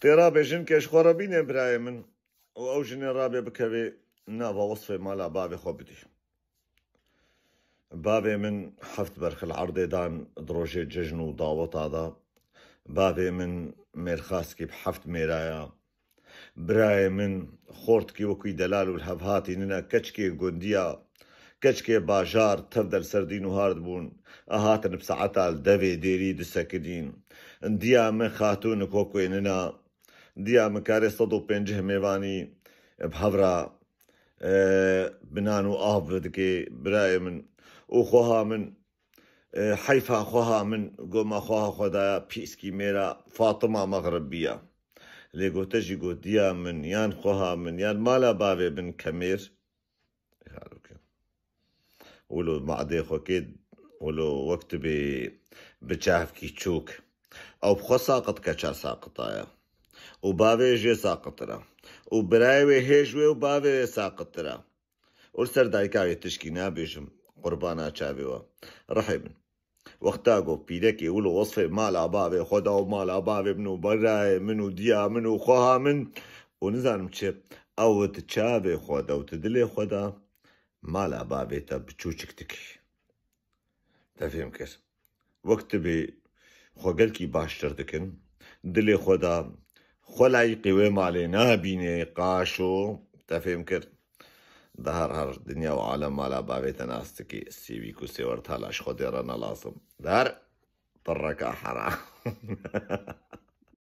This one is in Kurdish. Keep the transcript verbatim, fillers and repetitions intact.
Tê rabêjin ke ji xwe re bîne birayê min û ew jinê rabê bikevê nava wesfê mala bavê xwe bidî. Bavê min heft berxil erdê dan di rojê cejn û daweta de. Bavê min mêrxaskî bi heft mêraya. Birayê min xortkî wekî delal û li hev hatî nina keçikê gundiya, keçikê bajar tev de li ser dîn û hard bûn. A hatin bi saeta li devê dêrî disekidîn. Diya min xatûnik wekî nina. Diya min karê sed û pêncî mêvanî bi hev re, e, bi nan û av dike birayê min. Û xweha min, e, heyfa xweha min, goma xweha xwe daya pîskî mêra Fatima Mexribiya. Lê gote jî got, diya min, yan xweha min, yan mala bavê min kemêr. Xalûke. Wilo madê xwe kê, wilo wek tu bê bi çavkî çûk. Ew bi xwe saqit keça saqitaya. Û bavê jê saqitira. Û birayê wê hêj wê û bavê wê saqitira. Û li ser dayika wê tişkî nabêjim, qurbana çavê we. Rihê min. Wexta ku pîrekê wilo wesfê mala bavê xwe da û mala bavê min û birayê min û diya min û xweha min û nizanim çi, ew di çavê xwe de û di dilê xwe de mala bavê te bi çûçik dikî. Te fêm kir. Wek tu bê xwe gelkî baştir dikin, dilê xwe de xwe layîqî wê malê nabînê qaşo, te fêm kir. Di her her dinya û alem mala bavê te nas dikî, sêwîk û sêwert hala ji Xwedê re ne lazim. Di her pirreka hera.